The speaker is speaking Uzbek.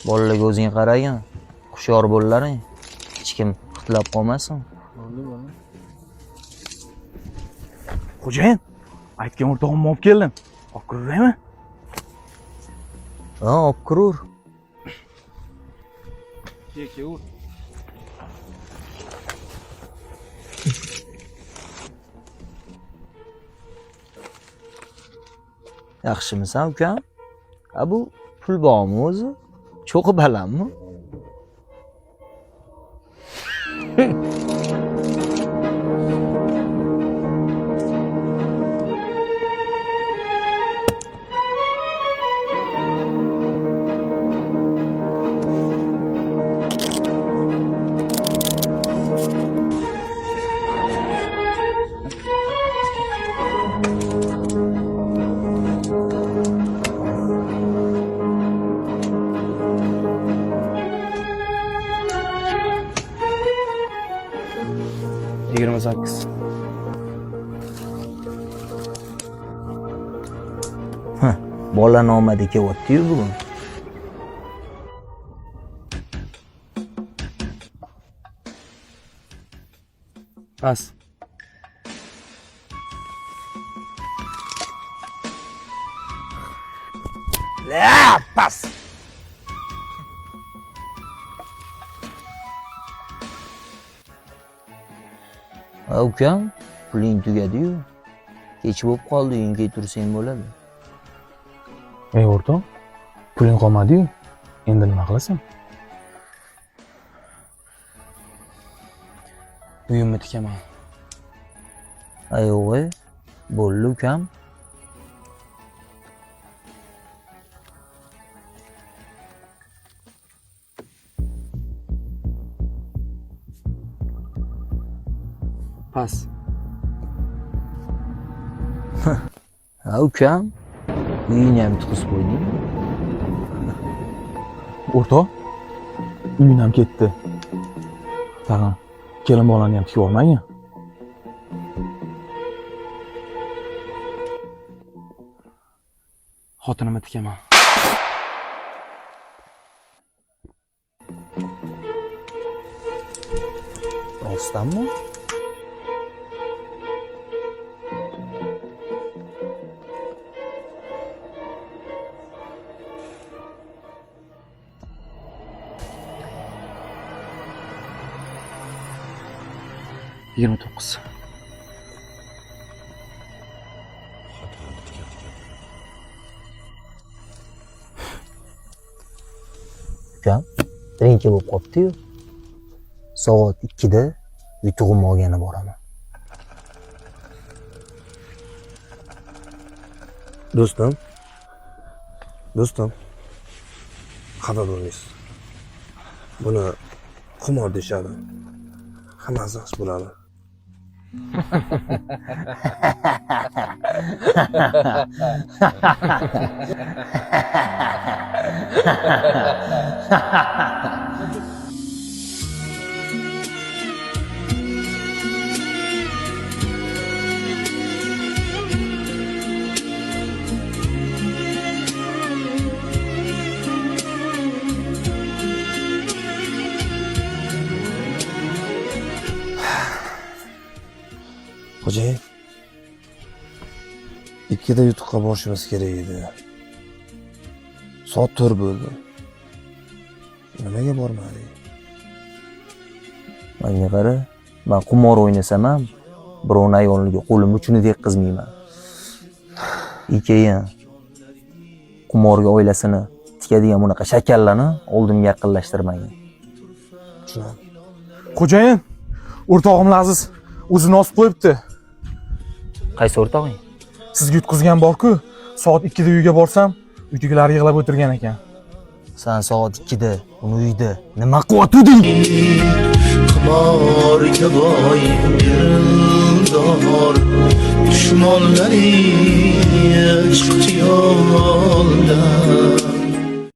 Bolalarga o'zing qaragin. Hushyor bo'llaring. Hech kim qitlab qolmasin. Xo'jayin, aytgan o'rtog'imni olib keldim. Olib kiraveraymi? Ha, olib kirur. Ke, kelaver. Yaxshimisan ukam? A bu pul bormi o'zi? Cho'qi balandmi? Yigirma sakkiz. Bola nomadi kelyapti-yu bugun. Bas. La, pas. Ha ukam, puling tugadi-yu. Kech bo'lib qoldi, uyingga tursang bo'ladi. Ey o'rtoq, puling qolmadi-yu. Endi nima qilasan? Uyimni tikaman. Ha yo'q, e, bo'ldi ukam. Pas. Ha ukam, uyingni ham tutqizib qo'ydingmi? O'rtoq, uying ham ketdi. Tag'in kelin bolani ham tikib olmagin. Xotinimni tikaman. Rostdanmi? Yigirma to'qqiz. Ukam, birinchi bo'lib qolibdi-yu. Soat 2da yutug'imni olgani boraman. Do'stim. Do'stim. Xafa bo'lmaysiz. Buni qimor deyishadi. Hammasi yaxshi bo'ladi. Xo'jayin. Ikkida yutuqqa borishimiz kerak edi. Soat 4 bo'ldi. Nimaga bormadik? Menga qara, men qimor o'ynasam ham birovning ayoliga qo'lim uchini tekkizmayman. I keyin qimorga oilasini tikadigan bunaqa shakallarni oldimga yaqinlashtirmagin. Tushunaman. Xo'jayin, o'rtog'im Laziz o'zini osib qo'yibdi. Qaysi o'rtog'ing? Sizga yutqizgan bor-ku. Soat 2da uyga borsam, uydagilar yig'lab o'tirgan ekan. San soat 2da uni uyda nima qilyotganding? Qimorga boy dildor dushmanlaring chiqdi yo'ldan.